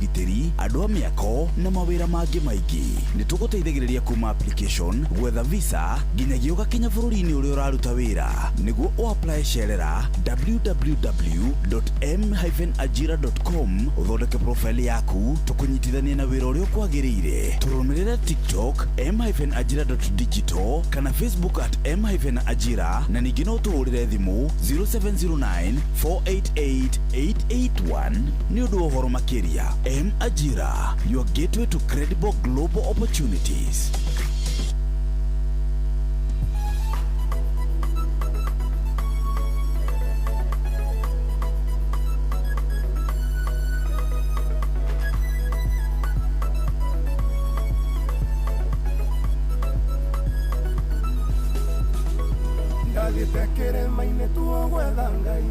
ũgitĩri, andũ a mĩako na mawĩra mangĩ maingĩ. Nĩ tũgũteithagĩrĩria kuma application, gwetha visa nginyagia ũgakinya bũrũri-inĩ ũrĩa ũraruta wĩra. Nĩguo ũapply cerera www.m-ajira.com ũthondeke profile yaku tũkũnyitithanie na wĩra ũrĩa ũkwagĩrĩire. Tũrũmĩrĩre TikTok m-ajira.digital kana Facebook at m-ajira na ningĩ no ũtũhũrĩre thimũ 0709 488 881 nĩ ũndũ wa ũhoro makĩria. M Ajira, your gateway to credible global opportunities. Ndathiĩte kĩrĩma-inĩ tuo gwetha Ngai,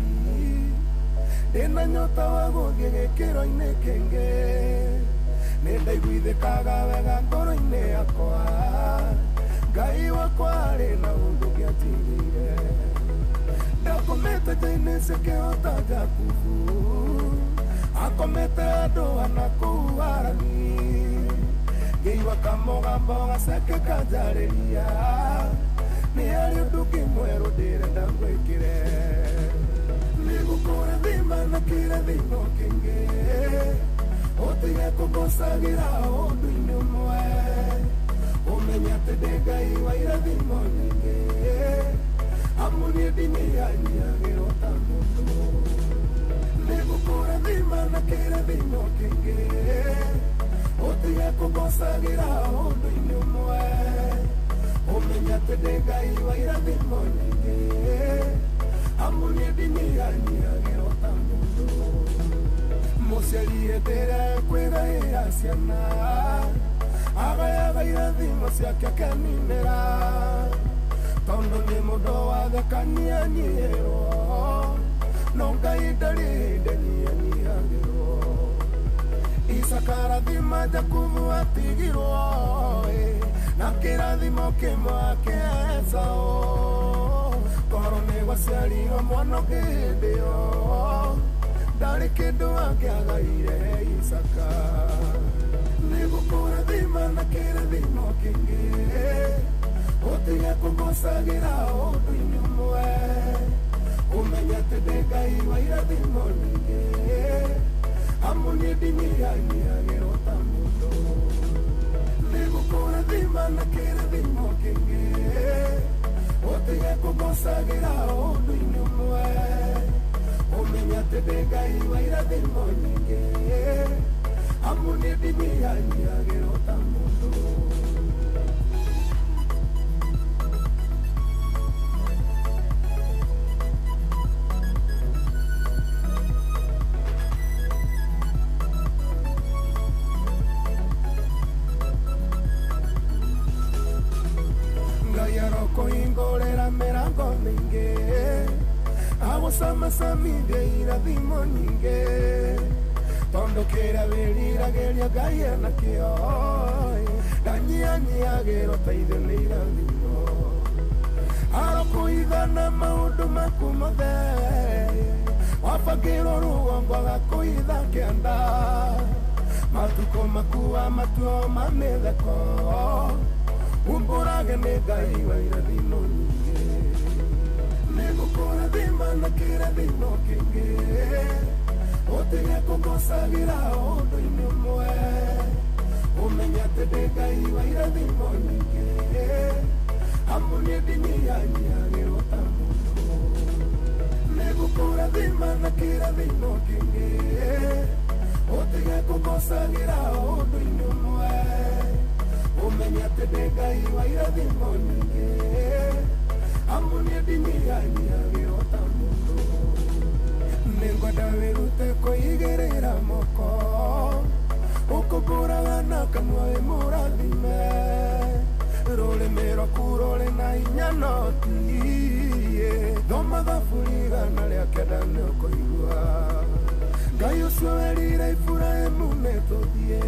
ndĩna nyota wa gũthiĩ gĩkĩro-inĩ kĩngĩ, nĩ ndaiguithĩkaga wega ngoro-inĩ yakwa, Ngai wakwa arĩ na ũndũ ũngĩanjigĩire. Ndakomete nja-inĩ cia kĩhota Jakubu, akomete andũ ana kũu Harani, ngĩigua kamũgambo gaceke kanjarĩria, nĩ harĩ ũndũ ũngĩ mwerũ ndĩrenda ngwĩkĩre. Nĩngũkũrathima na kĩrathimo kĩingĩ, ũtige kũngocagĩra ũndũ-inĩ ũmwe, ũmenye atĩ ndĩ Ngai wa irathimo nyingĩ, amu niĩ ndinyihanyiagĩrwo ta mũndũ. Nĩngũkũrathima na kĩrathimo kĩingĩ, ũtige kũngocagĩra ũndũ-inĩ ũmwe, ũmenye atĩ ndĩ Ngai wa irathimo nyingĩ, amu niĩ ndinyihanyiagĩrwo ta mũndũ. Mũciari hĩndĩ ĩrĩa ekwĩgaĩra ciana, agayaga irathimo ciake akeninĩra, tondũ nĩ mũndũ wathekanianyihĩrwo, no Ngai ndarĩ hĩndĩ anyihanyiagĩrwo. Isaka arathima Jakubu atigirwo, na kĩrathimo kĩmwe ake Esau. Korwo nĩ gwaciarirwo mwana ũngĩ hĩndĩ ĩyo, ndarĩ kĩndũ angĩagaire Isaka. Nĩngũkũrathima na kĩrathimo kĩingĩ, ũtige kũngocagĩra ũndũ-inĩ ũmwe, ũmenye atĩ ndĩ Ngai wa irathimo nyingĩ, amu niĩ ndinyihanyiagĩrwo ta mũndũ. Nĩngũkũrathima na kĩrathimo kĩingĩ, ũtige kũngocagĩra ũndũ-inĩ ũmwe, ũmenye atĩ ndĩ Ngai wa irathimo nyingĩ, amu niĩ ndinyihanyiagĩrwo ta mũndũ. Ngai arokũhingũrĩra mĩrango mĩingĩ, agũcamacamithie irathimo nyingĩ, tondũ kĩrĩa wĩriragĩria Ngai enakĩo, ndanyihanyiagĩrwo ta ithuĩ nĩ irathimo. Arokũhitha na maũndũ maku mothe, wabangĩrwo rũgongo agakũhitha kĩanda, matukũ maku wa matuo ma mĩtheko, umbũrage nĩ Ngai wa irathimo nyingĩ. Nĩngũkũrathima na kĩrathimo kĩingĩ, ũtige kũngocagĩra ũndũ-inĩ ũmwe, ũmenye atĩ ndĩ Ngai wa irathimo nyingĩ, amu niĩ ndinyihanyiagĩrwo ta mũndũ. Nĩngũkũrathima na kĩrathimo kĩingĩ, ũtige kũngocagĩra ũndũ-inĩ ũmwe, ũmenye atĩ ndĩ Ngai wa irathimo nyingĩ, amu niĩ ndinyihanyiagĩrwo ta mũndũ. Nĩngwenda wĩrute kũigĩrĩra moko, ũkũmbũraga na kanua wĩ mũrathime, rũrĩmĩ rwaku rũrĩ na hinya no tiĩ, thoma Thaburi 109 nĩũkũigua. Ngai ũcio werire Iburahĩmu nĩtũthiĩ,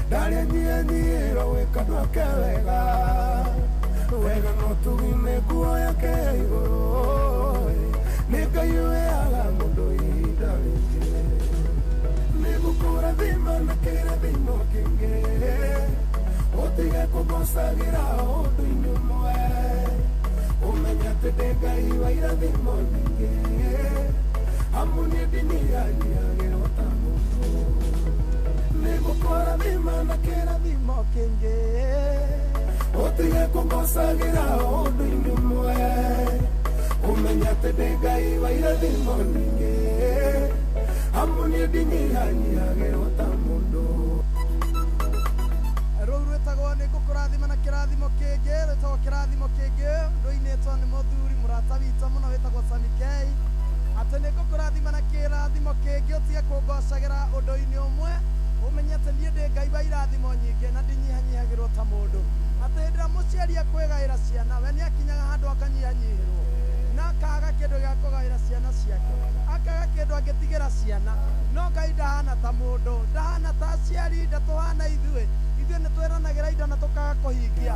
ndarĩ anyihanyiĩrwo gwĩka andũ ake wega, wega no tugi nĩ nguo yake ya igũrũ, nĩ Ngai ũheaga mũndũ ihinda rĩngĩ. Nĩngũkũrathima Nĩngũkũrathima na kĩrathimo kĩngĩ ũtige kũngocagĩra ũndũ-inĩ ũmwe ũmenye atĩ ndĩ Ngai wa irathimo nyingĩ amu niĩ ndinyihanyiihagĩrwo ta mũndũ. Nĩngũkũrathima na kĩrathimo kĩngĩ ũtige kũngocagĩra ũndũ-inĩ ũmwe ũmenye atĩ ndĩ Ngai wa irathimo nyingĩ amu niĩ ndinyihanyiihagĩrwo ta mũndũ. Rũu rwĩtagwo nĩ ngũkũrathima na kĩrathimo kĩngĩ, rwĩtagwo kĩrathimo kĩngĩ, rũinĩtwo nĩ mũthuri mũrata witũ mũno wĩtagwo Sammy K. Atĩ nĩ ngũkũrathima na kĩrathimo kĩngĩ ũtige kũngocagĩra ũndũ-inĩ ũmwe ũmenye atĩ niĩ ndĩ Ngai wa irathimo nyingĩ na ndinyihanyiihagĩrwo ta mũndũ. Atĩ hĩndĩ ĩrĩa mũciari akwĩgaĩra ciana we nĩakinyaga handũ akanyihanyihĩrwo na akaga kĩndũ gĩa kũgaĩra ciana ciake, akaga kĩndũ angĩtigĩra ciana. No Ngai ndahana ta mũndũ, ndahana ta aciari, ndatũhana ithuĩ. Ithuĩ nĩ twĩranagĩra indo na tũkaga kũhingia,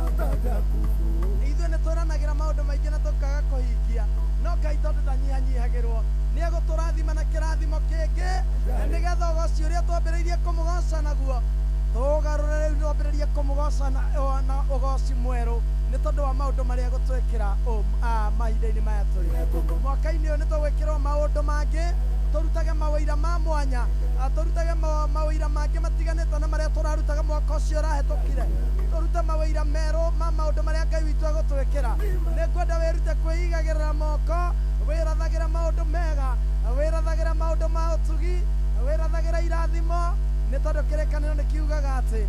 ithuĩ nĩ twĩranagĩra maũndũ maingĩ na tũkaga kũhingia. No Ngai tondũ ndanyihanyihagĩrwo nĩ egũtũrathima na kĩrathimo kĩngĩ nĩgetha ũgoci ũrĩa twambĩrĩirie kũmũgoca naguo tũgarũre rĩu twambĩrĩrie kũmũgoca na ũgoci mwerũ nĩ tondũ wa maũndũ marĩa egũtwĩkĩra mahinda-inĩ maya tũrĩ. Mwaka-inĩ ũyũ nĩ tũgwĩkĩrwo maũndũ mangĩ, tũrutage mawĩra ma mwanya, tũrutage mawĩra mangĩ matiganĩte na marĩa tũrarutaga mwaka ũcio ũrahĩtũkire. Tũrute mawĩra merũ ma maũndũ marĩa Ngai witũ egũtwĩkĩra. Nĩ ngwenda wĩrute kwĩigagĩrĩra moko, wĩrathagĩra maũndũ mega, wĩrathagĩra maũndũ ma ũtugi, wĩrathagĩra irathimo, nĩ tondũ kĩrĩkanĩro nĩ kiugaga atĩ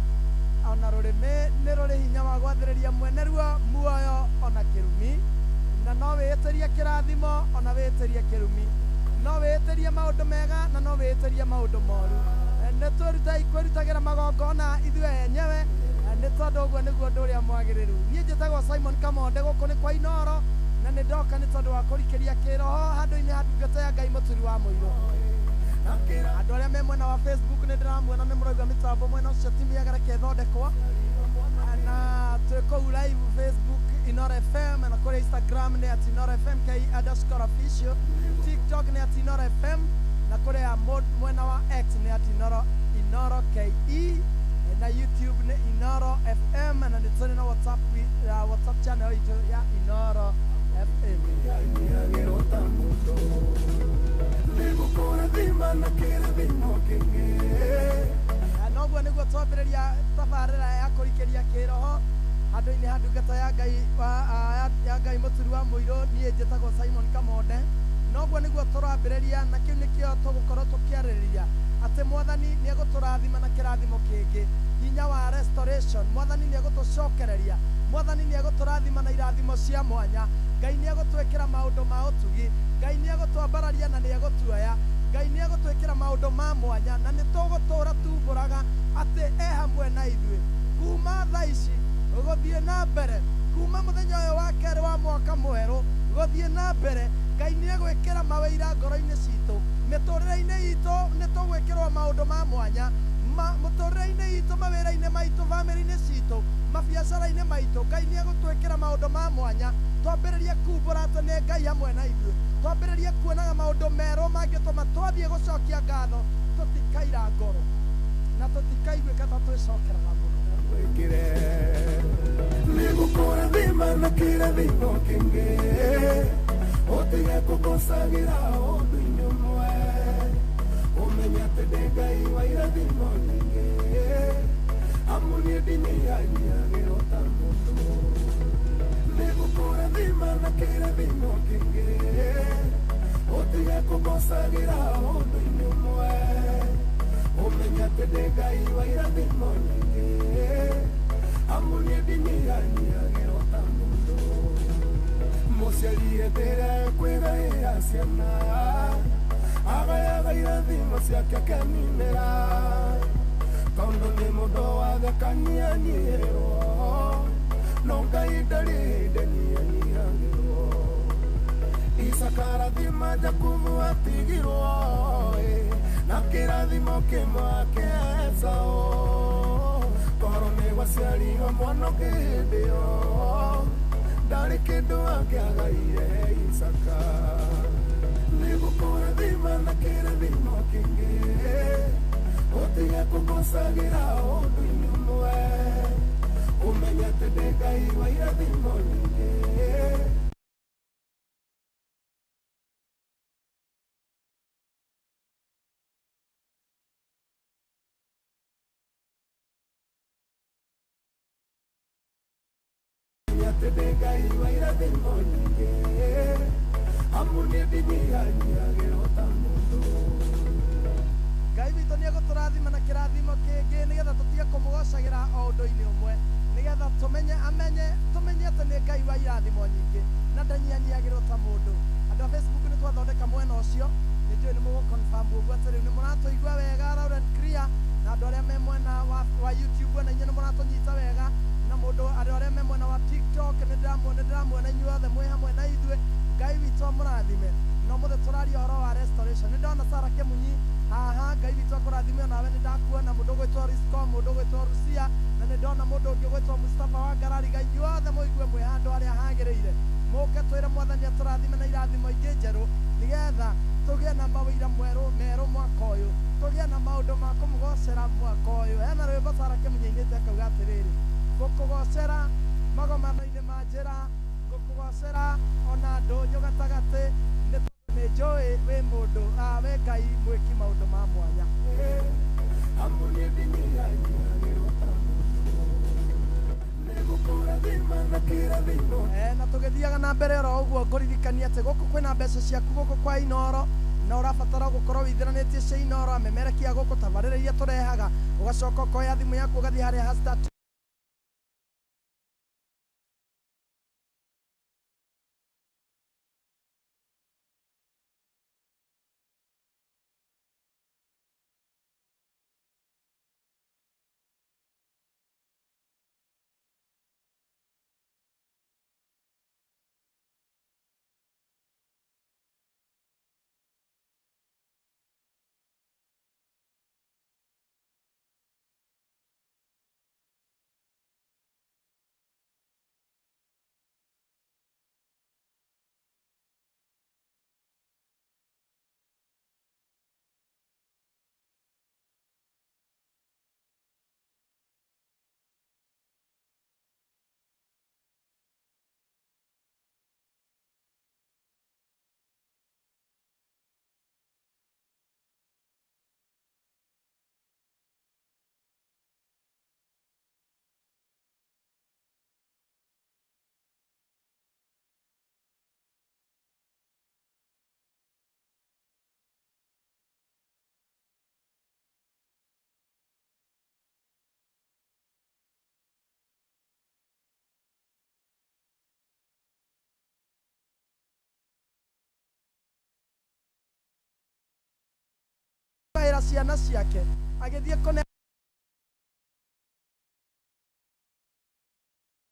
ona rũrĩmĩ nĩ rũrĩ hinya wa gwathĩrĩria mwene ruo muoyo ona kĩrumi, na no wĩĩtĩrie kĩrathimo ona wĩĩtĩrie kĩrumi, no wĩĩtĩrie maũndũ mega na no wĩĩtĩrie maũndũ moru. Nĩ twĩrutei kwĩrutagĩra magongona ithuĩ enyewe nĩ tondũ ũguo nĩguo ũndũ ũrĩa mwagĩrĩru. Niĩ njĩtagwo Simon Kamonde, gũkũ nĩ kwa Inooro na nĩ ndoka nĩ tondũ wa kũrikĩria kĩroho handũ-inĩ ha ndungata ya Ngai Mũturi wa Mũirũ. Andũ arĩa me mwena wa Facebook nĩ ndĩramuona nĩ mũraigua mĩtambo mwena ũcio ti mĩega, reke ĩthondekwo. Na twĩ kũu live Facebook Inooro FM, na kũrĩa Instagram nĩ at Inooro FM K underscore official, TikTok nĩ at Inooro FM, na kũrĩa mwena wa X nĩ at Inooro Inooro KE, na YouTube nĩ Inooro FM, na nĩ tũrĩ na WhatsApp, WhatsApp channel itũ ya Inooro FM. Ndinyihanyiihagĩrwo ta mũndũ. Nĩngũkũrathima na kĩrathimo kĩngĩ. Noguo nĩguo twambĩrĩria tabarĩra ya kũrikĩria kĩroho handũ-inĩ ha ndungata ya Ngai ya Ngai Mũturi wa Mũirũ. Niĩ njĩtagwo Simon Kamonde. Noguo nĩguo tũrambĩrĩria na kĩu nĩkĩo tũgũkorwo tũkĩarĩrĩria atĩ Mwathani nĩ egũtũrathima na kĩrathimo kĩngĩ, hinya wa restoration. Mwathani nĩ egũtũcokereria, Mwathani nĩ egũtũrathima na irathimo cia mwanya. Ngai nĩ egũtwĩkĩra maũndũ ma ũtugi, Ngai nĩ egũtwambararia na nĩ egũtuoya, Ngai nĩ egũtwĩkĩra maũndũ ma mwanya na nĩ tũgũtũra tumbũraga atĩ e hamwe na ithuĩ kuma thaa ici gũthiĩ na mbere, kuma mũthenya ũyũ wa kerĩ wa mwaka mwerũ gũthiĩ na mbere. Ngai nĩ egwĩkĩra mawĩra ngoro-inĩ citũ, mĩtũrĩre-inĩ itũ nĩ tũgwĩkĩrwo maũndũ ma mwanya, mũtũrĩre-inĩ itũ, mawĩra-inĩ maitũ, bamĩrĩ-inĩ citũ, mabiacara-inĩ maitũ. Ngai nĩ egũtwĩkĩra maũndũ ma mwanya, twambĩrĩrie kumbũra atĩ nĩ Ngai hamwe na ithuĩ, twambĩrĩrie kuonaga maũndũ merũ mangĩtũma twathiĩ gũcokia ngatho tũtikaira ngoro na tũtikaiguĩka ta twĩcokeraga mũno. Wĩkĩre. Nĩngũkũrathima na kĩrathimo kĩngĩ ũtige kũngocagĩra ũndũ-inĩ ũmwe ũmenye atĩ ndĩ Ngai wa irathimo nyingĩ amu niĩ ndinyihanyiihagĩrwo ta mũndũ. Nĩngũkũrathima na kĩrathimo kĩngĩ ũtige kũngocagĩra ũndũ-inĩ ũmwe ũmenye atĩ ndĩ Ngai wa irathimo nyingĩ amu niĩ ndinyihanyiihagĩrwo ta mũndũ. Mũciari hĩndĩ kwĩgaĩra ciana agayaga irathimo ciake akeninĩra tondũ nĩ mũndũ wathekanianyihĩrwo no Ngai ndarĩ hĩndĩ anyihanyiihagĩrwo. Isaka arathima Jakubu atigirwo na kĩrathimo kĩmwe ake Esau. Korwo nĩ gwaciarirwo mwana ũngĩ hĩndĩ ĩyo ndarĩ kĩndũ angĩagaire Isaka. Nĩngũkũrathima na kĩrathimo kĩngĩ Ũtige kũngocagĩra ũndũ-inĩ ũmwe, ũmenye atĩ ndĩ Ngai wa irathimo nyingĩ. Atĩ ndĩ Ngai wa irathimo nyingĩ, amu niĩ ndinyihanyiihagĩrwo ta mũndũ. Ngai witũ nĩ egũtũrathima na kĩrathimo kĩngĩ nĩgetha tũtige kũmũgocagĩra o ũndũ-inĩ ũmwe, nĩgetha tũmenye amenye tũmenye atĩ nĩ Ngai wa irathimo nyingĩ na ndanyihanyiihagĩrwo ta mũndũ. Andũ a Facebook nĩ twathondeka mwena ũcio, nĩ njũĩ nĩ mũgũ-confirm ũguo atĩ rĩu nĩ mũratũigua wega loud and clear, na andũ arĩa me mwena wa YouTube ona inyuĩ nĩ mũratũnyita wega, na mũndũ andũ arĩa me mwena wa TikTok nĩ ndĩramuona inyuĩ othe mwĩ hamwe na ithuĩ. Ngai witũ amũrathime. Na ũmũthĩ tũraria ũhoro wa restoration. Nĩ ndona Sarah Kĩmunyi haha, Ngai witũ akũrathime onawe, nĩ ndakuona mũndũ ũgwĩtwo Risco, mũndũ ũgwĩtwo Rusia, na nĩ ndona mũndũ ũngĩ ũgwĩtwo Mustafa wa Ngarariga. Inyuĩ othe mũigue mwĩ handũ harĩa hagĩrĩire, mũke twĩre Mwathani atũrathime na irathimo ingĩ njerũ, nĩgetha tũgĩe na mawĩra merũ mwaka ũyũ, tũgĩe na maũndũ ma kũmũgocera mwaka ũyũ. Hena rwĩmbo Sarah Kĩmunyi ainĩte akauga atĩrĩrĩ, ngũkũgocera magomano-inĩ ma njĩra, ngũkũgocera ona ndũnyũ gatagatĩ, nĩ tondũ nĩ njũĩ wĩ mũndũ, wĩ Ngai mwĩki maũndũ ma mwanya. Amu niĩ ndinyihanyiihagĩrwo ta mũndũ, nĩngũkũrathima na kĩrathimo. Na tũgĩthiaga na mbere oro ũguo, ngũririkania atĩ gũkũ kwĩna mbeca ciaku gũkũ kwa Inooro, na ũrabatara gũkorwo wĩithiranĩtie cia Inooro, amemerekia gũkũ tabarĩra iria tũrehaga, ũgacoka ũkoya thimũ yaku ũgathiĩ harĩa ha star 2 ciana ciake agĩthiĩ kũne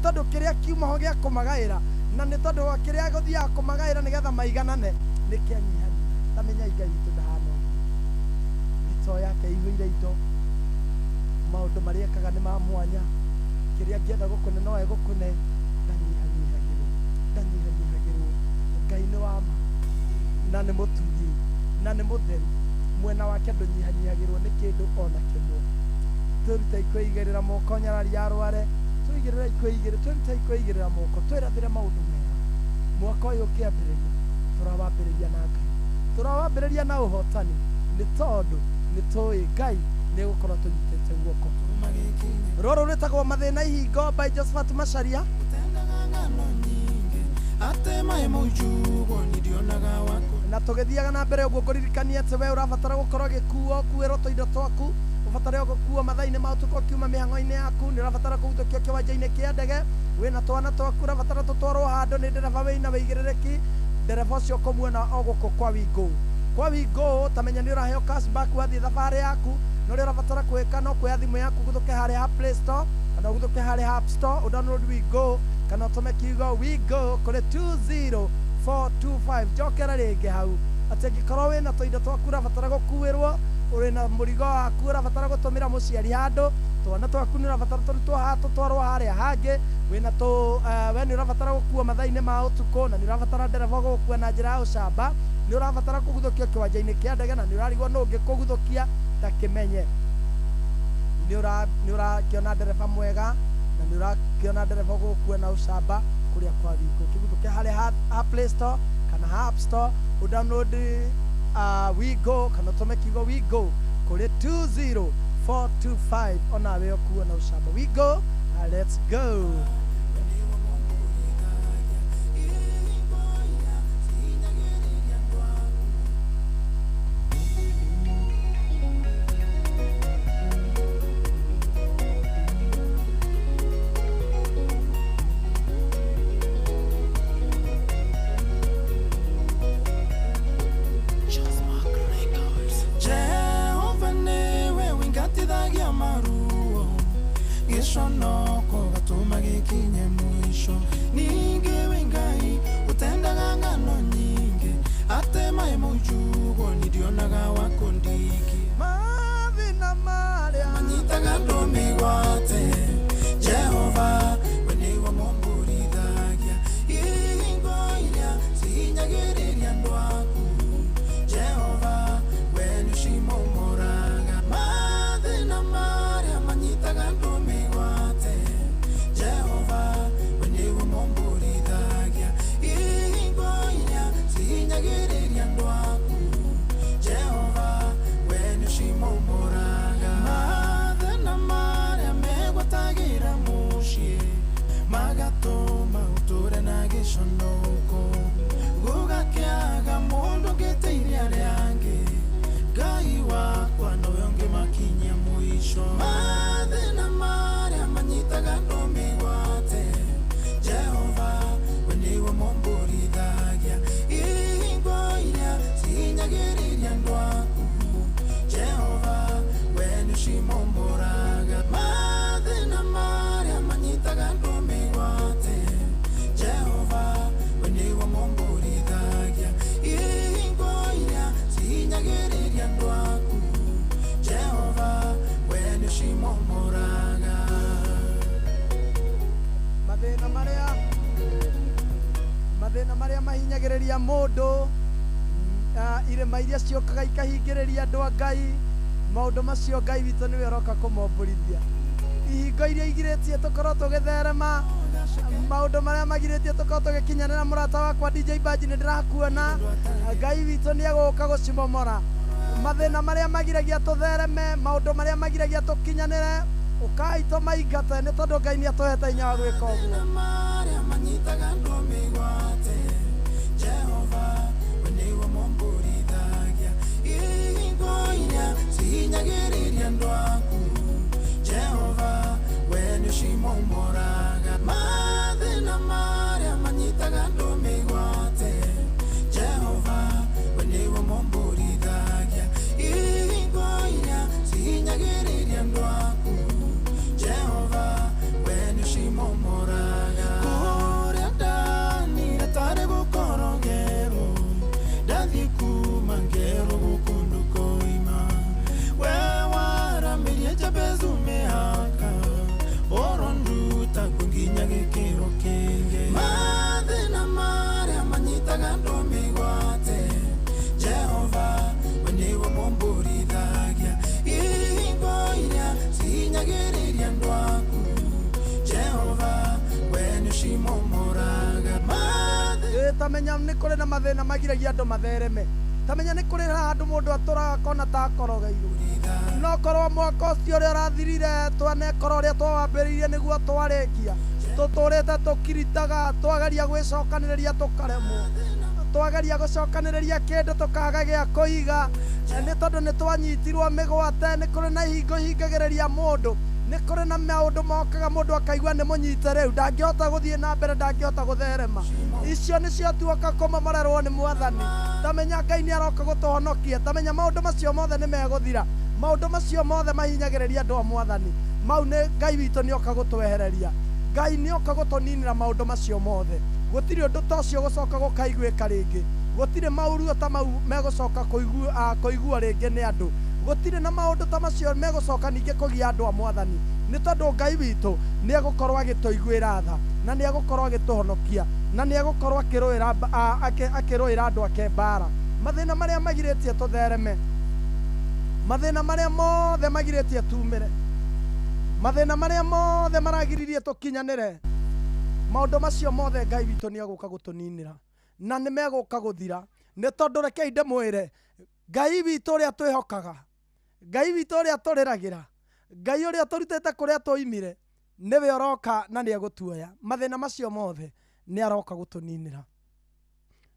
tondũ kĩrĩa kiuma ho gĩa kũmagaĩra, na nĩ tondũ wa kĩrĩa gũthiaga kũmagaĩra nĩgetha maiganane nĩ kĩanyihanyiha. Ta menyai Ngai witũ ndahana ũguo, thitoo yake ĩihũire indo, maũndũ marĩa ekaga nĩ ma mwanya, kĩrĩa angĩenda gũkũne no egũkũne, ndanyihanyihagĩrwo, ndanyihanyihagĩrwo. Ngai nĩ wa ma na nĩ mũtugi na nĩ mũtheru, mwena wake ndũnyihanyihagĩrwo nĩ kĩndũ ona kĩmwe. Twĩrutei kwĩigĩrĩra moko nyarari arware, twĩigĩrĩre kwĩigĩrĩra, twĩrutei kwĩigĩrĩra moko, twĩrathĩre maũndũ mega. Mwaka ũyũ ũkĩambĩrĩria, tũrawambĩrĩria na Ngai, tũrawambĩrĩria na ũhotani, nĩ tondũ nĩ tũĩ Ngai nĩ egũkorwo tũnyitĩte guoko. Rũrũ rwĩtagwo Mathĩna Ihingo by Josephat Macharia. Na tũgĩthiaga na mbere ũguo, ngũririkanie atĩ we ũrabatara gũkorwo gĩkuo, kuĩrwo tũindo twaku, ũbatare gũkuo mathaa-inĩ ma ũtukũ ũkiuma mĩhang'o-inĩ yaku, nĩ ũrabatara kũguthũkio kĩwanja-inĩ kĩa ndege, wĩna twana twaku ũrabatara tũtwarwo handũ nĩ ndereba wĩna wĩigĩrĩrĩki, ndereba ũcio ũkũmuona o gũkũ kwa Wingo. Kwa Wingo ta menya nĩ ũraheo cashback wathiĩ thabarĩ yaku, na ũrĩa ũrabatara gwĩka no kuoya thimũ yaku ũguthũke harĩa ha Play Store kana ũguthũke harĩa ha App Store, ũdownload Wingo kana ũtũme kiugo Wingo kũrĩ 20425. Njokere rĩngĩ hau atĩ angĩkorwo wĩna tũindo twaku ũrabatara gũkuĩrwo, ũrĩ na mũrigo waku ũrabatara gũtũmĩra mũciari handũ, twana twaku nĩ ũrabatara tũrutwo haha tũtwarwo harĩa hangĩ, wĩna tũ we nĩ ũrabatara gũkuo mathaa-inĩ ma ũtukũ, na nĩ ũrabatara ndereba gũgũkua na njĩra ya ũcamba, nĩ ũrabatara kũguthũkio kĩwanja-inĩ kĩa ndege, na nĩ ũrarigwo nũ ũngĩkũguthũkia, ta kĩmenye Nĩ ũrakĩona ndereba mwega na nĩ ũrakĩona ndereba ũgũkua na ũcamba kũrĩa kwa Wigo. Kĩguthũke harĩa ha Play Store kana ha App Store, ũdownload Wigo kana ũtũme kiugo Wigo kũrĩ 20425 onawe ũkuo na ũcamba. Wigo, let's go. Jehova niwe wingatithagia maruo, gĩconoko gatũma gĩkinye mũico. Ningĩ wĩ Ngai ũtendaga ng'ano nyingĩ, atĩ maĩ mũnjugo nĩndionaga wa kũndikia. Mathĩna marĩa Manyitaga andũ mĩgwate, Jehova we nĩwe mũmbũrithagia. Ihingo iria cihinyagĩrĩria andũ aku, Jehova we nĩũcimomoraga. Mathĩna marĩa manyitaga andũ mĩgwate, Jehova we nĩwe mũmbũrithagia. Ihingo iria cihinyagĩrĩria andũ aku, Jehova we nĩũcimomoraga. Mathĩna marĩa megwatagĩra mũciĩ, magatũma ũtũre na gĩconoko, gũgakĩaga mũndũ ũngĩteithia arĩa angĩ. Ngai wakwa nowe ũngĩmakinyia mũico. Mathĩna marĩa manyitaga andũ mĩgwate, Jehova we nĩwe mũmbũrithagia. Ihingo iria cihinyagĩrĩria andũ aku, Jehova we nĩũcimomoraga. Mathĩna marĩa manyitaga andũ mĩgwate, Jehova we nĩwe mũmbũrithagia. Ihingo iria cihinyagĩrĩria andũ aku, Jehova we nĩũcimomoraga. Mathĩna marĩa mahinyagĩrĩria mũndũ, irĩma iria ciũkaga ikahingĩrĩria andũ a Ngai, maũndũ macio Ngai witũ nĩwe ũroka kũmombũrithia. Ihingo iria igirĩtie tũkorwo tũgĩtherema, maũndũ marĩa magirĩtie tũkorwo tũgĩkinyanĩra. Mũrata wakwa DJ Baji, nĩ ndĩrakuona. Ngai witũ nĩ egũka gũcimomora. Mathĩna marĩa magiragia tũthereme, maũndũ marĩa magiragia tũkinyanĩre, ũkai tũmaingate, nĩ tondũ Ngai nĩ atũhete hinya wa gwĩka ũguo. Mathĩna marĩa manyitaga andũ mĩgwate, Jehova we nĩwe mũmbũrithagia. Ihingo iria cihinyagĩrĩria andũ aku, Jehova we nĩũcimomoraga. Mathĩna marĩa manyitaga andũ mĩgwate, Jehova we nĩwe mũmbũrithagia. Ihingo iria cihinyagĩrĩria andũ aku, Jehova we nĩũcimomoraga. Kũrĩa ndanire tarĩ gũkorogerwo, ndathiĩ kuma ngerwo gũkũ ndũkoima. We waramĩrie Jabezu mĩhaka, ũronduta kuo nginya gĩkĩro kĩngĩ. Mathĩna marĩa manyitaga andũ mĩgwate, Jehova we nĩwe mũmbũrithagia. Ihingo iria cihinyagĩrĩria andũ aku, Jehova we nĩũcimomoraga. Mathĩna Tamenya nĩ kũrĩ na mathĩna magiragia andũ mathereme. Tamenya nĩ kũrĩ handũ mũndũ atũraga akona ta akorogeirwo. No korwo mwaka ũcio ũrĩa ũrathirire twanekora ũrĩa twawambĩrĩirie nĩguo twarĩkia, tũtũrĩte tũkiritaga, twageria gwĩcokanĩrĩria tũkaremwo, twageria gũcokanĩrĩria kĩndũ tũkaga gĩa kũiga, nĩ tondũ nĩ twanyitirwo mĩgwate. Nĩ kũrĩ na ihingo ihingagĩrĩria mũndũ, nĩ kũrĩ na maũndũ mokaga mũndũ akaigua nĩ mũnyite rĩu, ndangĩhota gũthiĩ na mbere, ndangĩhota gũtherema. Icio nĩcio tuoka kũmomorerwo nĩ Mwathani. Tamenya Ngai nĩ aroka gũtũhonokia. Tamenya maũndũ macio mothe nĩ megũthira. Maũndũ macio mothe mahinyagĩrĩria andũ a Mwathani, mau nĩ Ngai witũ nĩoka gũtwehereria. Ngai nĩoka gũtũninĩra maũndũ macio mothe. Gũtirĩ ũndũ ta ũcio gũcoka gũkaiguĩka rĩngĩ. Gũtirĩ mauruo ta mau megũcoka kũiguo rĩngĩ nĩ andũ. Gũtirĩ na maũndũ ta macio megũcoka ningĩ kũgia andũ a Mwathani, nĩ tondũ Ngai witũ nĩ egũkorwo agĩtũiguĩra tha, na nĩ egũkorwo agĩtũhonokia, na nĩ egũkorwo akĩrũĩra andũ ake mbara. Mathĩna marĩa magirĩtie tũthereme, mathĩna marĩa mothe magirĩtie tumĩre, Mathĩna marĩa mothe maragiririe tũkinyanĩre, maũndũ macio mothe Ngai witũ nĩ egũka gũtũninĩra na nĩ megũka gũthira. Nĩ tondũ rekei ndĩmwĩre, Ngai witũ ũrĩa twĩhokaga, Ngai witũ ũrĩa tũrĩragĩra, Ngai ũrĩa ũtũrutĩte kũrĩa twoimire, nĩwe ũroka na nĩ egũtuoya. Mathĩna macio mothe nĩ aroka gũtũninĩra,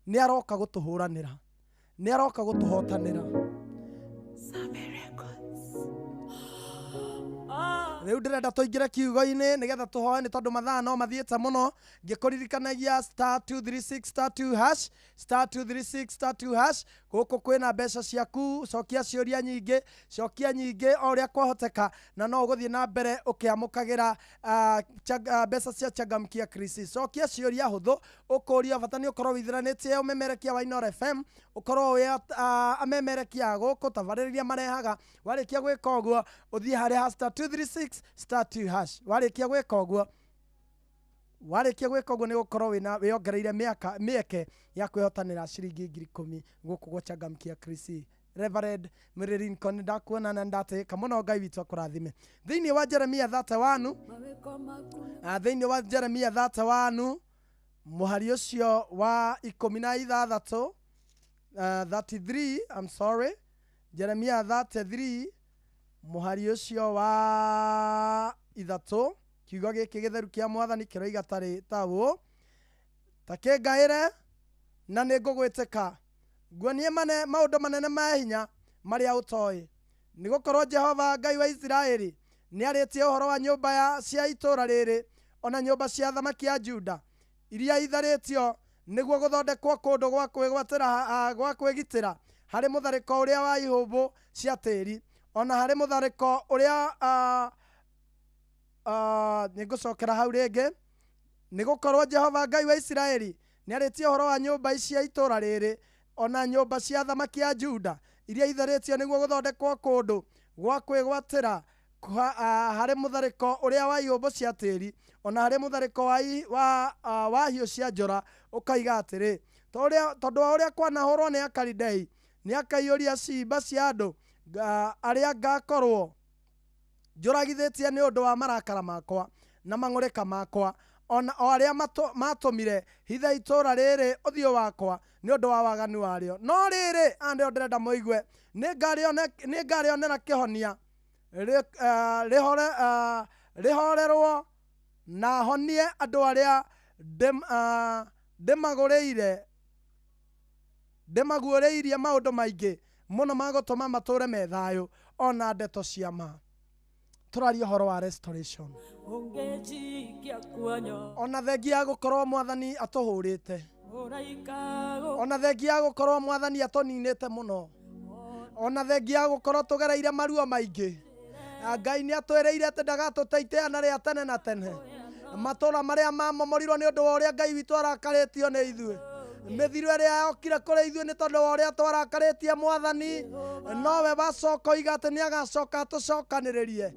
nĩ aroka gũtũhũranĩra, nĩ aroka gũtũhotanĩra. Rĩu ndĩrenda tũingĩre kiugo-inĩ nĩgetha tũhoe, nĩ tondũ mathaa no mathiĩte mũno. Ngĩkũririkanagia star 236 star 2 hash, star 236 star 2 hash. Gũkũ kwĩna mbeca ciaku, cokia ciũria nyingĩ, cokia nyingĩ o ũrĩa kwahoteka, na no ũgũthiĩ na mbere ũkĩamũkagĩra mbeca cia Changamkia Crisis. Cokia ciũria hũthũ ũkũrio, bata nĩ ũkorwo wĩitheranĩtie ũmemerekia wa Inooro FM, ũkorwo wĩ amemerekia a gũkũ tabarĩra iria marehaga. Warĩkia gwĩka ũguo, ũthiĩ harĩa ha star 236 star 2 hash. Warĩkia gwĩka ũguo, warĩkia gwĩka ũguo nĩ gũkorwo wĩna wĩongereire mĩaka mĩeke ya kwĩhotanĩra ciringi 10,000 gũkũ gwa Changamkia Krisi. Reverend Mary Lincoln, ndakuona na ndatĩka mũno, Ngai witũ akũrathime. Thĩinĩ wa Jeremia 31, thĩinĩ wa Jeremia 31 mũhari ũcio wa 16, 33, I'm sorry, Jeremia 33 mũhari ũcio wa 3, kiugo gĩkĩ gĩtheru kĩa Mwathani kĩroiga tarĩ ta ũũ: ta kĩngaĩre na nĩ ngũgwĩtĩka, nguonie mane maũndũ manene ma hinya marĩa ũtoĩ. Nĩ gũkorwo Jehova Ngai wa Isiraeli nĩ arĩtie ũhoro wa nyũmba ya cia itũũra rĩrĩ ona nyũmba cia thamaki ya Juda iria itharĩtio nĩguo gũthondekwo kũndũ gwa kwĩgwatĩra, gwa kwĩgitĩra harĩ mũtharĩko ũrĩa wa ihũmbũ cia tĩri, ona harĩ mũtharĩko ũrĩa nĩ ngũcokera hau rĩngĩ. Nĩ gũkorwo Jehova Ngai wa Isiraeli nĩ arĩtie ũhoro wa nyũmba cia itũũra rĩrĩ ona nyũmba cia thamaki ya Juda iria itharĩtio nĩguo gũthondekwo kũndũ gwa kwĩgwatĩra harĩ mũtharĩko ũrĩa wa ihũmbũ cia tĩri, ona harĩ mũtharĩko wa hiũ cia njora, ũkoiga atĩrĩ, tondũ wa ũrĩa kwanahũrwo nĩ Akalidei, nĩ akaiyũria ciimba cia andũ arĩa ngakorwo njũragithĩtie nĩ ũndũ wa marakara makwa na mang'ũrĩka makwa, ona o arĩa matũmire hithe itũũra rĩrĩ ũthiũ wakwa nĩ ũndũ wa waganu warĩo. No rĩrĩ, aya nĩo ndĩrenda mũigue, nĩ ngarĩonera kĩhonia rĩhorerwo na honie andũ arĩa ndĩmaguũrĩirie maũndũ maingĩ mũno ma gũtũma matũũre me thayũ ona ndeto cia ma. Tũraria ũhoro wa restoration. Ona thengia ya gũkorwo Mwathani atũhũrĩte, ona thengia ya gũkorwo Mwathani atũninĩte mũno, ona thengia ya gũkorwo tũgereire maruo maingĩ, Ngai nĩ atwĩrĩire atĩ ndagatũte iteana rĩa tene na tene. Matũũra marĩa mamomorirwo nĩ ũndũ wa ũrĩa Ngai witũ arakarĩtio nĩ ithuĩ, mĩthiro ĩrĩa yokire kũrĩ ithuĩ nĩ tondũ wa ũrĩa twarakarĩtie Mwathani, nowe wacoka oiga atĩ nĩ agacoka atũcokanĩrĩrie,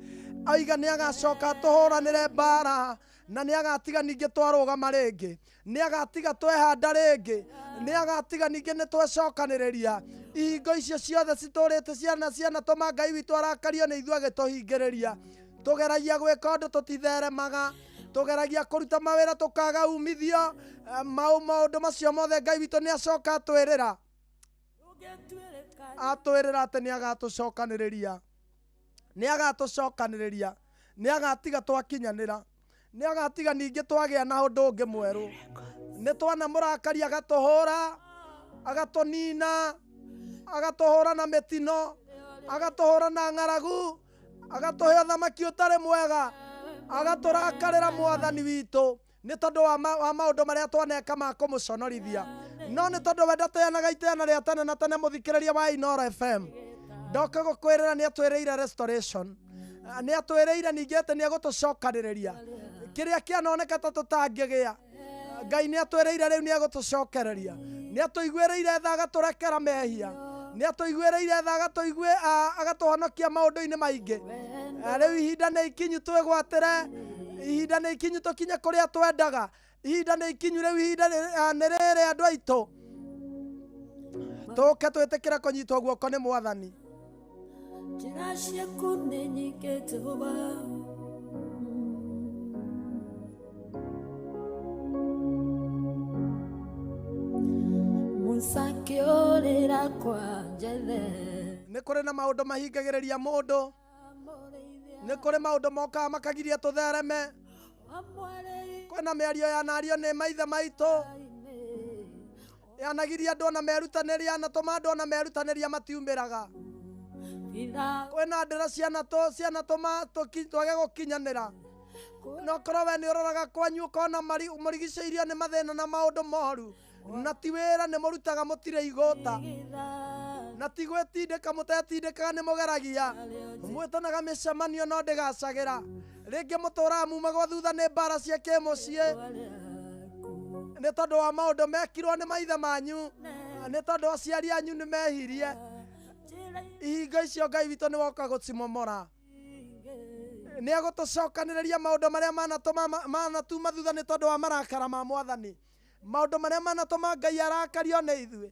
oiga nĩ agacoka atũhũranĩre mbara, na nĩ agatiga ningĩ twarũgama rĩngĩ, nĩ agatiga twehanda rĩngĩ, nĩ agatiga ningĩ nĩ twecokanĩrĩria. Ihingo icio ciothe citũrĩte ciana ciana tũma Ngai witũ arakario nĩ ithuĩ agĩtũhingĩrĩria. Tũgeragia gwĩka ũndũ tũtitheremaga, tũgeragia kũruta mawĩra tũkaga umithio. Maũndũ macio mothe Ngai witũ nĩ acoka atwĩrĩra, atwĩrĩra atĩ nĩ agatũcokanĩrĩria, nĩ agatũcokanĩrĩria, nĩ agatiga twakinyanĩra, nĩ agatiga ningĩ twagĩa na ũndũ ũngĩ mwerũ. Nĩ twanamũrakaria agatũhũra, agatũnina, agatũhũra na mĩtino, agatũhũra na ng'aragu, agatũhe ũthamaki ũtarĩ mwega, agatũrakarĩra Mwathani witũ nĩ tondũ wa maũndũ marĩa twaneka ma kũmũconorithia. No nĩ tondũ we ndateanaga iteana rĩa tene na tene. Mũthikĩrĩria wa Inooro FM, ndoka gũkwĩrĩra nĩ atwĩrĩire restoration, nĩ atwĩrĩire ningĩ atĩ nĩ egũtũcokanĩrĩria kĩrĩa kĩanoneka ta tũtangĩgĩa. Ngai nĩ atwĩrĩire rĩu nĩ egũtũcokereria, nĩ atũiguĩrĩire tha agatũrekera mehia, nĩ atũiguĩrĩire tha agatũhonokia maũndũ-inĩ maingĩ. Rĩu ihinda nĩ ikinyu twĩgwatĩre, ihinda nĩ ikinyu tũkinye kũrĩa twendaga, ihinda nĩ ikinyu rĩu, ihinda nĩ rĩrĩ andũ aitũ tũke twĩtĩkĩre kũnyitwo guoko nĩ Mwathani. Njĩra ciaku nĩ nyingĩ Jehova. Akĩũrĩra kwa Jethe. Nĩ kũrĩ na maũndũ mahingagĩrĩria mũndũ, nĩ kũrĩ maũndũ mokaga makagiria tũthereme. Kwĩna mĩario yanario nĩ maithe maitũ yanagiria andũ ona merutanĩria, yanatũma andũ ona merutanĩria matiumĩraga. Kwĩna ndĩra cianatũma twage gũkinyanĩra. No korwo we nĩ ũroraga kwanyu ũkona mũrigicĩirio nĩ mathĩna na maũndũ moru, na ti wĩra nĩ mũrutaga mũtirĩ igũta, na ti gwĩtindĩka mũtetindĩkaga nĩ mũgeragia, mwĩtanaga mĩcemanio no ndĩgacagĩra. Rĩngĩ mũtũraga mumagwo thutha nĩ mbara cia kĩmũciĩ nĩ tondũ wa maũndũ mekirwo nĩ maithe manyu, nĩ tondũ aciari anyu nĩ mehirie. Ihingo icio Ngai witũ nĩ woka gũcimomora. Nĩ egũtũcokanĩrĩria maũndũ marĩa manatuma thutha nĩ tondũ wa marakara ma Mwathani, maũndũ marĩa manatũma Ngai arakario nĩ ithuĩ,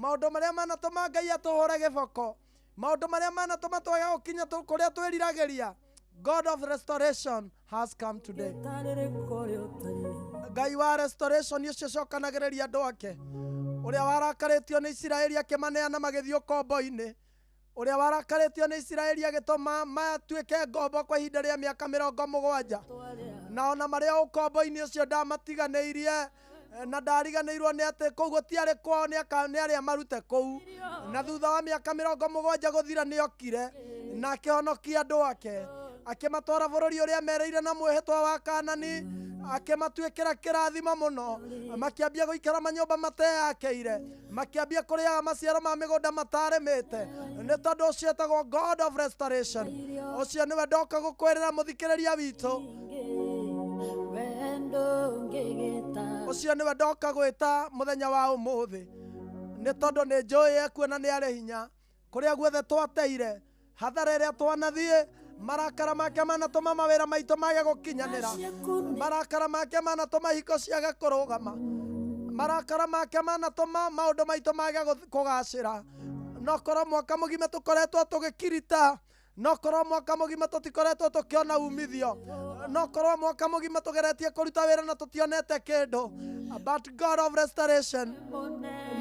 maũndũ marĩa manatũma Ngai atũhũre gĩboko, maũndũ marĩa manatũma twage gũkinya kũrĩa twĩriragĩria. God of restoration has come today. Ngai wa restoration ũcio ũcokanagĩrĩria andũ ake, ũrĩa warakarĩtio nĩ Isiraeli akĩmaneana magĩthiĩ ũkombo-inĩ, ũrĩa warakarĩtio nĩ Isiraeli agĩtũma matuĩke ngombo kwa ihinda rĩa mĩaka 70, na ona marĩ o ũkombo-inĩ ũcio ndamatiganĩirie na ndariganĩirwo nĩ atĩ kũu gũtiarĩ kwao, nĩ arĩa marute kũu. Na thutha wa mĩaka 70 gũthira nĩokire na akĩhonokia andũ ake, akĩmatwara bũrũri ũrĩa merĩire na mwĩhĩtwa wa Kanani, akĩmatuĩkĩra kĩrathimo mũno. Makĩambia gũikara manyũmba mateyakĩire, makĩambia kũrĩaga maciaro ma mĩgũnda matarĩmĩte, nĩ tondũ ũcio etagwo God of restoration. Ũcio nĩwe ndoka gũkwĩrĩra mũthikĩrĩria witũ, ũcio nĩwe ndoka gwĩta mũthenya wa ũmũthĩ, nĩ tondũ nĩ njũĩ ekuo na nĩ arĩ hinya. Kũrĩa guothe twateire, hathara ĩrĩa twanathiĩ, marakara make manatũma mawĩra maitũ mage gũkinyanĩra, marakara make manatũma hiko ciage kũrũgama, marakara make manatũma maũndũ maitũ mage kũgacĩra. No korwo mwaka mũgima tũkoretwo tũgĩkirita, no korwo mwaka mũgima tũtikoretwo tũkĩona umithio, no korwo mwaka mũgima tũgeretie kũruta wĩra na tũtionete kĩndũ, but God of restoration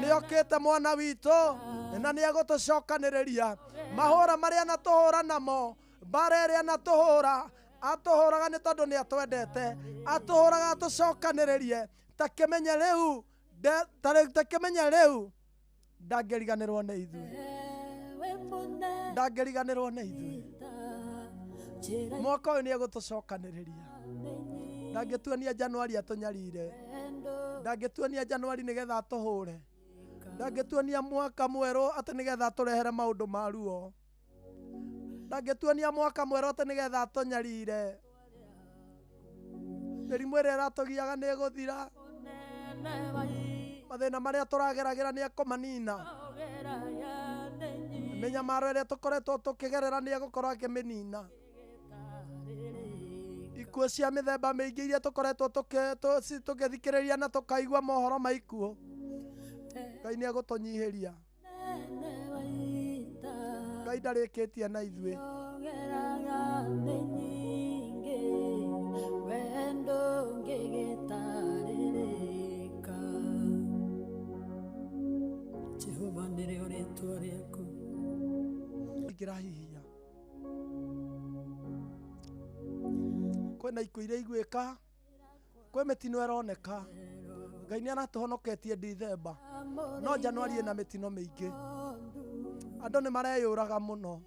nĩokĩte mwana witũ na nĩegũtũcokanĩrĩria. Mahũra marĩa anatũhũra namo, mbara ĩrĩa anatũhũra, atũhũraga nĩ tondũ nĩ atwendete, atũhũraga atũcokanĩrĩrie. Ta kĩmenye rĩu, ta kĩmenye rĩu ndangĩriganĩrwo nĩ ithuĩ, ndangĩriganĩrwo nĩ ithuĩ. Mwaka ũyũ nĩegũtũcokanĩrĩria. Ndangĩtuonia Januari atũnyarire, ndangĩtuonia Januari nĩgetha atũhũre, ndangĩtuonia mwaka mwerũ atĩ nĩgetha atũrehere maũndũ ma ruo, ndangĩtuonia mwaka mwerũ atĩ nĩgetha atũnyarire. Mĩrimũ ĩrĩa ĩratũgiaga nĩ ĩgũthira, mathĩna marĩa tũrageragĩra nĩ ekũmanina, mĩnyamaro ĩrĩa tũkoretwo tũkĩgerera nĩ egũkorwo akĩmĩnina. Ikuũ cia mĩthemba mĩingĩ iria tũkoretwo tũgĩthikĩrĩria na tũkaigua mohoro ma ikuũ, Ngai nĩ egũtũnyihĩria. Ngai ndarĩkĩtie na ithuĩ. Jehova nĩrĩo rĩtwa rĩaku. Ingĩrahihia kwĩna ikuũ iria igwĩka, kwĩ mĩtino ĩroneka. Ngai nĩ aratũhonoketie Dithemba, no Januari ĩna mĩtino mĩingĩ. Andũ nĩ mareyũraga mũno,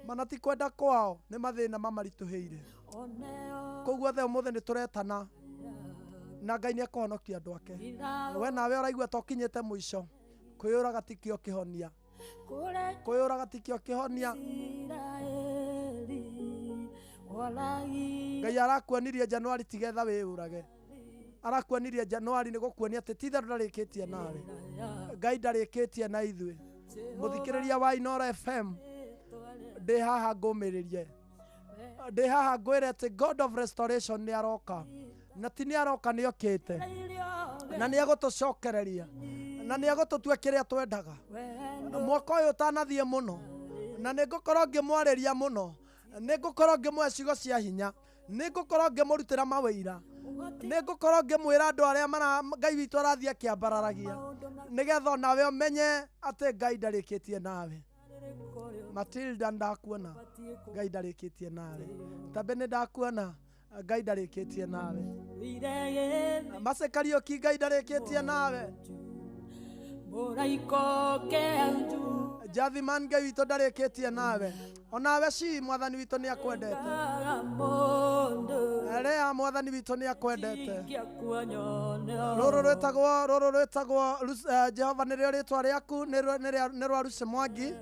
mana ti kwenda kwao, nĩ mathĩna mamaritũhĩire. Koguo othe ũmũthĩ nĩ tũretana na Ngai nĩ ekũhonokia andũ ake. We nawe ũraigua ta ũkinyĩte mũico, kwĩyũraga ti kĩo kĩhonia, kwĩyũraga ti kĩo kĩhonia. Ngai arakuonirie Januari tigetha wĩyũrage, arakuonirie Januari nĩ gũkuonia atĩ ti itherũ ndarĩkĩtie nawe. Ngai ndarĩkĩtie na ithuĩ. Mũthikĩrĩria wa Inooro FM, ndĩ haha ngũmĩrĩrie, ndĩ haha ngwĩre atĩ God of restoration nĩ aroka, na ti nĩ aroka, nĩ okĩte, na nĩ egũtũcokereria, na nĩ egũtũtua kĩrĩa twendaga. Mwaka ũyũ ũtanathiĩ mũno, na nĩ ngũkorwo ngĩmwarĩria mũno, nĩ ngũkorwo ngĩmũhe ciugo cia hinya, nĩ ngũkorwo ngĩmũrutĩra mawĩira, nĩ ngũkorwo ngĩmwĩra andũ arĩa Ngai witũ arathiĩ akĩambararagia. Nĩgetha onawe ũmenye atĩ Ngai ndarĩkĩtie nawe. Matilda ndakuona, Ngai ndarĩkĩtie nawe. Tabe nĩ ndakuona, Ngai ndarĩkĩtie nawe. Mase Kariũki, Ngai ndarĩkĩtie nawe. Jathiman, Ngai witũ ndarĩkĩtie nawe. Onawe ci mwathani witũ nĩ akwendete. Rea mwathani witũ nĩ akwendete. Rũrũ rwĩtagwo Jehova nĩrĩo rĩtwa rĩaku, nĩ rwa Lucy Mwangi.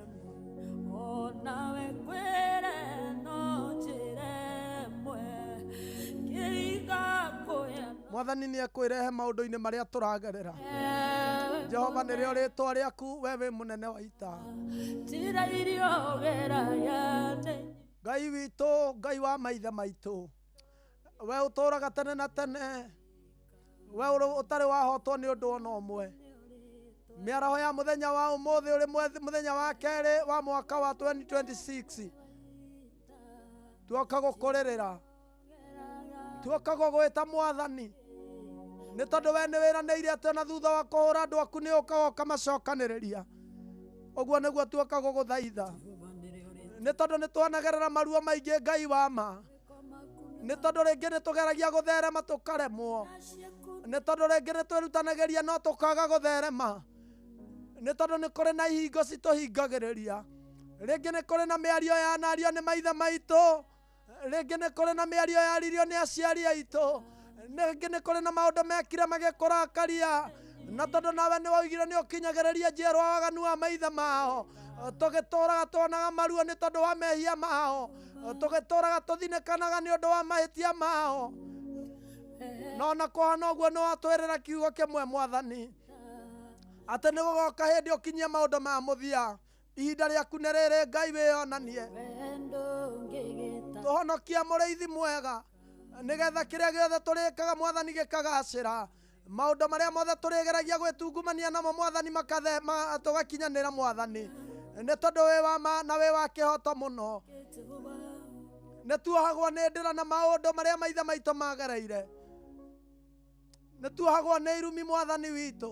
Mwathani nĩ ekwĩrehe maũndũ-inĩ marĩa tũragerera. Jehova nĩrĩo rĩtwa rĩaku, we wĩ mũnene wa ita. Ngai witũ, Ngai wa maithe maitũ, we ũtũũraga tene na tene, we ũtarĩ wahotwo nĩ ũndũ ona ũmwe. Mĩaraho ya mũthenya wa ũmũthĩ ũrĩ mũthenya wa kerĩ wa mwaka wa 2026, tuoka gũkũrĩrĩra, tuoka gũgwĩta mwathani, nĩ tondũ we nĩ wĩranĩire atĩ ona thutha wa kũhũra andũ aku nĩ ũkaga ũkamacokanĩrĩria. Ũguo nĩguo tuoka gũgũthaitha, nĩ tondũ nĩ twanagerera maruo maingĩ Ngai wa ma, nĩ tondũ rĩngĩ nĩ tũgeragia gũtherema tũkaremwo, nĩ tondũ rĩngĩ nĩ twĩrutanagĩria no tũkaga gũtherema, nĩ tondũ nĩ kũrĩ na ihingo citũhingagĩrĩria, rĩngĩ nĩ kũrĩ na mĩario yanario nĩ maithe maitũ, rĩngĩ nĩ kũrĩ na mĩario yaririo nĩ aciari aitũ, rĩngĩ nĩ kũrĩ na maũndũ mekire magĩkũrakaria, na tondũ nawe nĩ waugire nĩ ũkinyagĩrĩria njiarwa waganu wa maithe mao, tũgĩtũraga tuonaga maruo nĩ tondũ wa mehia mao, tũgĩtũraga tũthinĩkanaga nĩ ũndũ wa mahĩtia mao. No na kũhana ũguo nĩ watwĩrĩra kiugo kĩmwe mwathani, atĩ nĩ gũgoka hĩndĩ ũkinyie maũndũ ma mũthia. Ihinda rĩaku nĩ rĩrĩ Ngai wĩyonanie, tũhonokia mũrĩithi mwega, nĩgetha kĩrĩa gĩothe tũrĩkaga mwathani gĩkagacĩra. Maũndũ marĩa mothe tũrĩgeragia gwĩtungumania namo mwathani tũgakinyanĩra mwathani, nĩ tondũ wĩ wa ma na wĩ wa kĩhoto mũno. Nĩ tuohagwo nĩ ndĩra na maũndũ marĩa maithe maitũ magereire, nĩ tuohagwo nĩ irumi mwathani witũ.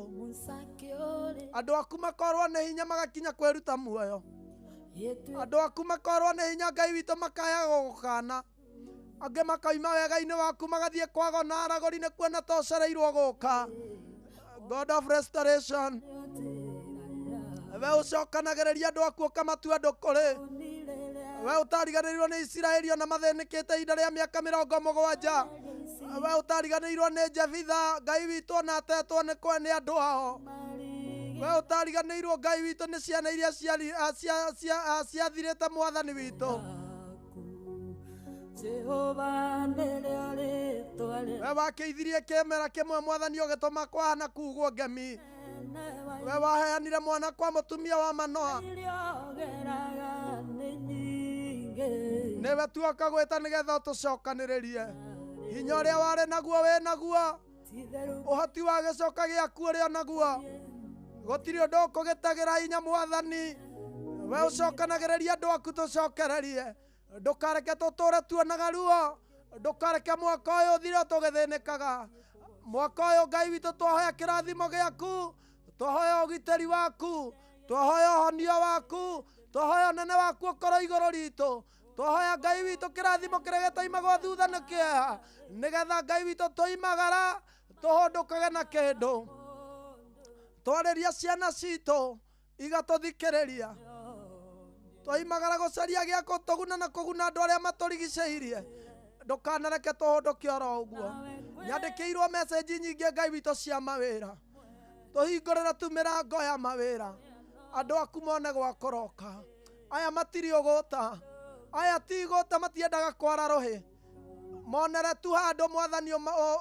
Andũ aku makorwo nĩ hinya magakinya kwĩruta muoyo, andũ aku makorwo nĩ hinya Ngai witũ makaya gũgũkana, angĩ makaima wega-inĩ waku magathiĩ kwago na aragũri nĩ kuona ta ũcereirwo gũka. God of restoration, we ũcokanagĩrĩria andũ aku ũkamatua andũ kũrĩ we ũtariganĩirwo nĩ Isiraeli ona mathĩnĩkĩte ihinda rĩa mĩaka 70, we ũtariganĩirwo nĩ Jefitha Ngai witũ ona atetwo nĩ andũ ao, we ũtariganĩirwo Ngai witũ nĩ ciana iria ciathirĩte mwathani witũ. We wakĩithirie kĩmera kĩmwe mwathani ũgĩtũma kwahana kugwo ngemi, we waheanire mwana kwa mũtumia wa Manoa, nĩwe tuoka gwĩta nĩgetha ũtũcokanĩrĩrie. Hinya ũrĩa warĩ naguo wĩ naguo, ũhoti wa gĩcoka gĩaku ũrĩ o naguo, gũtirĩ ũndũ ũkũgĩtagĩra hinya mwathani. We ũcokanagĩrĩria andũ aku tũcokererie, ndũkareke tũtũre tuonaga ruo, ndũkareke mwaka ũyũ ũthire tũgĩthĩnĩkaga. Mwaka ũyũ Ngai witũ twahoya kĩrathimo gĩaku, twahoya ũgitĩri waku, twahoya ũhonio waku, twahoya ũnene waku ũkorwo igũrũ ritũ, twahoya Ngai witũ kĩrathimo kĩrĩa gĩtoimagwo thutha nĩ kĩeha, nĩgetha Ngai witũ tũimagara tũhũndũkage na kĩndũ. Twarĩria ciana citũ igatũthikĩrĩria, twaimagara gũcaria gĩa gũtũguna na kũguna andũ arĩa matũrigicĩirie, ndũkanareke tũhũndũke oro ũguo. Nyandĩkĩirwo message nyingĩ Ngai witũ cia mawĩra, tũhingũrĩre tu mĩrango ya mawĩra, andũ aku mone gwa kũroka. Aya matirĩ ũgũta, aya ti igũta, matiendaga kwara rũhĩ, monere tu handũ mwathani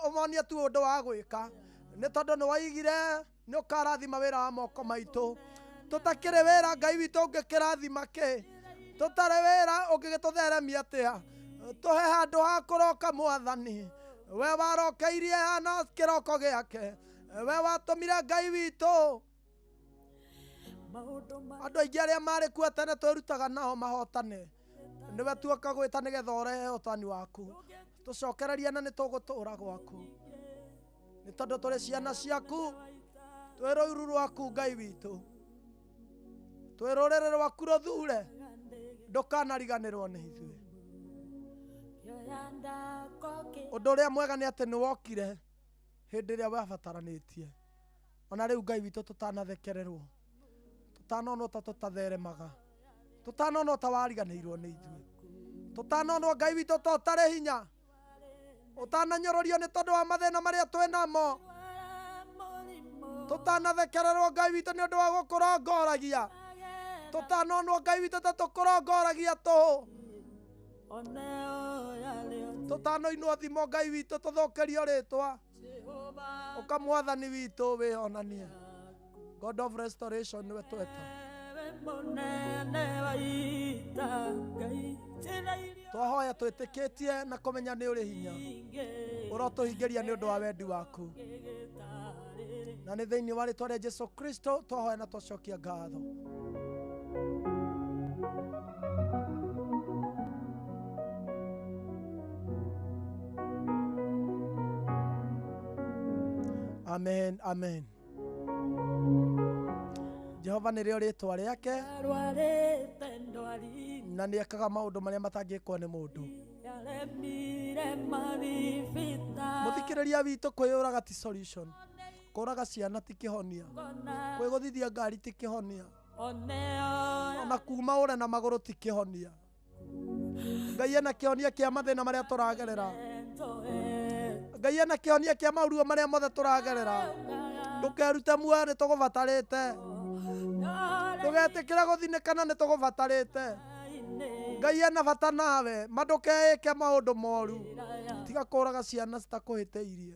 ũmonie tu ũndũ wa gwĩka, nĩ tondũ nĩ waigire nĩ ũkarathima wĩra wa moko maitũ. Tũtakĩrĩ wĩra Ngai witũ ũngĩkĩrathima kĩ? Tũtarĩ wĩra ũngĩgĩtũtheremia atĩa? Tũhe handũ ha kũroka mwathani, we warokeirie hana kĩroko gĩake, we watũmire Ngai witũ andũ aingĩ arĩa marĩ kuo tene twĩrutaga nao mahotane, nĩwe tuoka gwĩta nĩgetha ũrehe ũhotani waku. Tũcokererie na nĩ tũgũtũra gwaku, nĩ tondũ tũrĩ ciana ciaku, Twĩ rũiru rwaku Ngai witũ, twĩ rũrĩrĩ rwaku rũthure, ndũkanariganĩrwo nĩ ithuĩ. Ũndũ ũrĩa mwega nĩ atĩ nĩ wokire hĩndĩ ĩrĩa wabataranĩtie. Ona rĩu Ngai witũ, tũtanathekererwo, tũtanonwo ta tũtatheremaga, tũtanonwo ta wariganĩirwo nĩ ithuĩ, tũtanonwo Ngai witũ ta ũtarĩ hinya, ũtananyũrũrio nĩ tondũ wa mathĩna marĩa twĩ namo, tũtanathekererwo Ngai witũ nĩ ũndũ wa gũkũrongoragia, tũtanonwo Ngai witũ ta tũkũrongoragia tũhũ, tũtanoinwo thimo Ngai witũ tũthũkĩrio rĩtwa, ũka mwathani witũ wĩonanie. God of restoration nĩwe tweta. Twahoya twĩtĩkĩtie na kũmenya nĩ ũrĩ hinya, ũrotũhingĩria nĩ ũndũ wa wendi waku, na nĩ thĩinĩ wa rĩtwa rĩa Jesu Kristo twahoya na twacokia ngatho. Amen, amen. Jehova nĩrĩo rĩtwa rĩake, na nĩ ekaga maũndũ marĩa matangĩkwo nĩ mũndũ. Mũthikĩrĩria witũ, kwĩyũraga ti solution, kũraga ciana ti kĩhonia, kwĩgũthithia ngari ti kĩhonia, ona kuma ũre na magũrũ ti kĩhonia. Ngai ena kĩhonia kĩa mathĩna marĩa tũragerera. Ngai ena kĩhonia kĩa maũruo marĩa mothe tũragerera. Ndũkerute muoyo, nĩ tũgũbatarĩte. Ndũgetĩkĩre gũthinĩkana, nĩ tũgũbatarĩte. Ngai ena bata nawe, ma ndũkeĩke maũndũ moru. Tiga kũraga ciana citakũhĩtĩirie.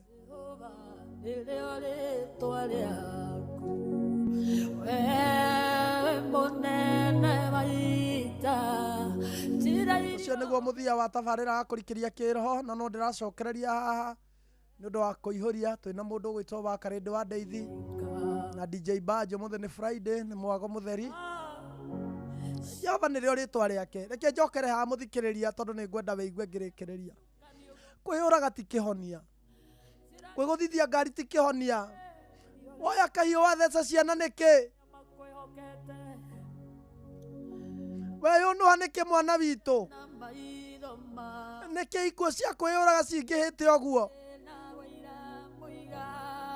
Nĩrĩo rĩtwa rĩaku, wewe mũnene wa ita, njĩra Ũcio nĩguo mũthia wa tabarĩra wa kũrikĩria kĩroho, na no ndĩracokereria haha nĩ ũndũ wa kũihũria. Twĩna mũndũ ũgwĩtwo wa Karĩndĩ wa Ndeithi na DJ Bajo. Mũthĩ nĩ Friday, nĩ mwago mũtheri. Jehova nĩrĩo rĩtwa rĩake. Reke njokere haha mũthikĩrĩria, tondũ nĩ ngwenda wĩigue ngĩrĩkĩrĩria. Kwĩyũraga ti kĩhonia, kwĩgũthithia ngari ti kĩhonia. Woya kahiũ watheca ciana nĩkĩ? Weyũnũha nĩkĩ mwana witũ? Nĩkĩ ikuũ cia kwĩyũraga cingĩhĩte ũguo?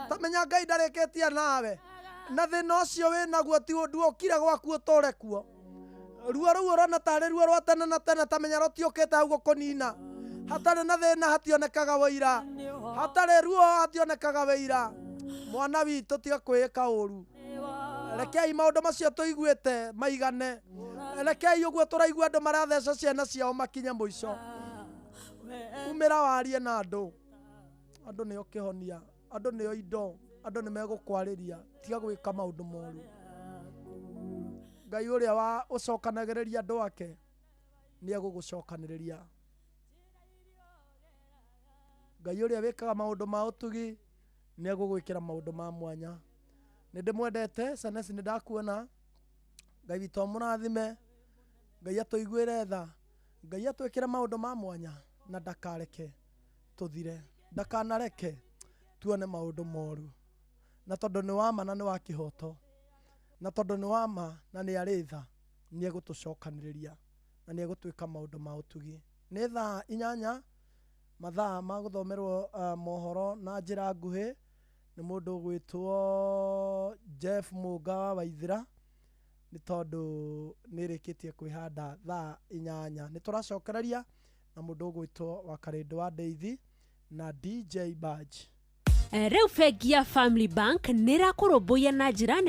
Tamenya Ngai ndarĩkĩtie nawe, na thĩna ũcio wĩ naguo ti nduokire gwaku ũtũre kuo. Ruo rũu ũrona tarĩ ruo rwa tene na tene, tamenya rũtiũkĩte hau gũkũnina. Hatarĩ na thĩna hationekaga wĩira, hatarĩ ruo hationekaga wĩira. Mwana witũ, tiga kwĩĩka ũru. Rekei maũndũ macio tũiguĩte maigane. Rekei ũguo tũraigua andũ maratheca ciana ciao makinye mũico. Umĩra warie na andũ. Andũ nĩo kĩhonia, andũ nĩo indo, andũ nĩ megũkwarĩria. Tiga gwĩka maũndũ moru. Ngai ũrĩa wa ũcokanagĩrĩria andũ ake nĩ egũgũcokanĩrĩria. Ngai ũrĩa wĩkaga maũndũ ma ũtugi nĩ egũgwĩkĩra maũndũ ma mwanya. Nĩ ndĩmwendete Senesi, nĩ ndakuona. Ngai witũ amũrathime, Ngai atũiguĩre tha, Ngai atwĩkĩre maũndũ ma mwanya, na ndakareke tũthire, ndakanareke tuone maũndũ moru. Na tondũ nĩ wa ma na nĩ wa kĩhoto, na tondũ nĩ wa ma na nĩ arĩ tha, nĩ egũtũcokanĩrĩria na nĩ egũtwĩka maũndũ ma ũtugi. Nĩ thaa 8, mathaa ma gũthomerwo mohoro na njĩra nguhĩ nĩ mũndũ ũgwĩtwo Jeff Mũnga wa Waithĩra, nĩ tondũ nĩ ĩrĩkĩtie kwĩhanda thaa 8. Nĩ tũracokereria na mũndũ ũgwĩtwo wa Karĩndũ wa Ndeithi na DJ Badge. Rĩu bengi ya Family Bank nĩ ĩrakũrũmbũiya na njĩra nene.